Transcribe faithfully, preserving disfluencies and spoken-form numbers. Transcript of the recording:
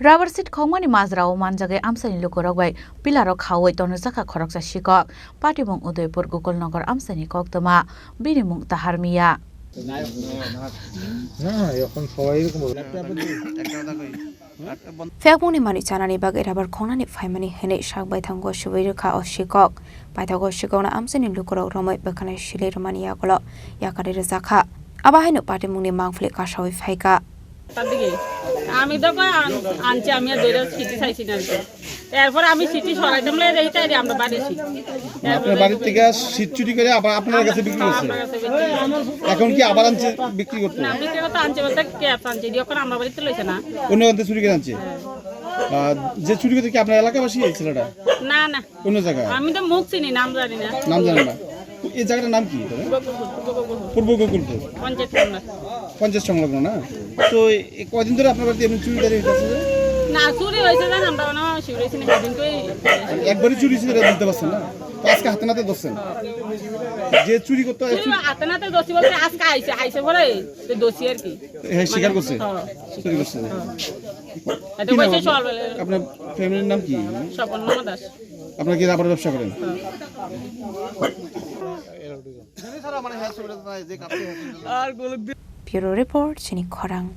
Rubber sheet khongmani majrao manjagwi amchaini lukurok bai pillarok khaui tonwijakha khoroksa sikok. Patimung Udaipur Gokulnagar amchaini koktwma, bini mung Tahar Miya. না, এখন সবাই এরকম বলে। Phekmungni manwi chanani bagwi rubber khongnani phaimani hwnwi sak baithang gosiwi rwkha o sikok. Paithago sikokno amchaini lukurok romwi bwkhanai sili rwmani yagulo yakarwi rwjakha. Abo haino patimungni mangpili kasawi phaikha. তার দিকে আমি তো কই আন- আনছি, আমি আর দইটা সিটি চাইছি না আর কি। এরপর আমি সিটি সরাইতাম লে দেখি তাই আমরা বাড়ি এসি। আপনার বাড়ি থেকে সিট চুরি করে আবার আপনার কাছে বিক্রি করছে? আমার কাছে বিক্রি করছে। এখন কি আবার আনছে বিক্রি করতে? না, বিক্রি করতে আনছে বলতে ক্যাব আনছে, দিয়ে ওখানে আমরা বাড়িতে লইছে না। অন্য আনতে চুরি করে আনছে? আহ, যে চুরি করতে কি আপনার এলাকাবাসী এই ছেলেটা? না, না। অন্য জায়গায়? আমি তো মুখ চিনি, নাম জানি না। নাম জানেন না? এই জায়গাটার নাম কি? পূর্ব গোকুলপুর। পূর্ব গোকুলপুর। পঞ্চায়েত সংলগ্ন। পঞ্চায়েত সংলগ্ন না? তো এই কয়দিন ধরে আপনার বাড়িতে এমনি চুরি দাঁড়িয়ে হইতেছে যে? না, চুরি হয়েছে জান, আমরা মানে চুরি হয়েছে না, সেদিন কই মানে একবারই চুরি হয়েছে, এটা বলতে পারছেন না? তো আজকে হাতে নাতে ধরছেন? যে চুরি করতে হয়, চুরি হাতে নাতে ধরছি বলতে আজকে আইছে, আইছে পরে তো ধরছি আর কি। হ্যাঁ, স্বীকার করছে? হ্যাঁ। চুরি করছে। হ্যাঁ। এটা কি নাম কইছে আপনার? সকালবেলা। আপনার ফ্যামিলির নাম কি? স্বপন মামা দাস। আপনারা কি রাবার ব্যবসা করেন? হ্যাঁ। Bureau Report, Chini Khorang.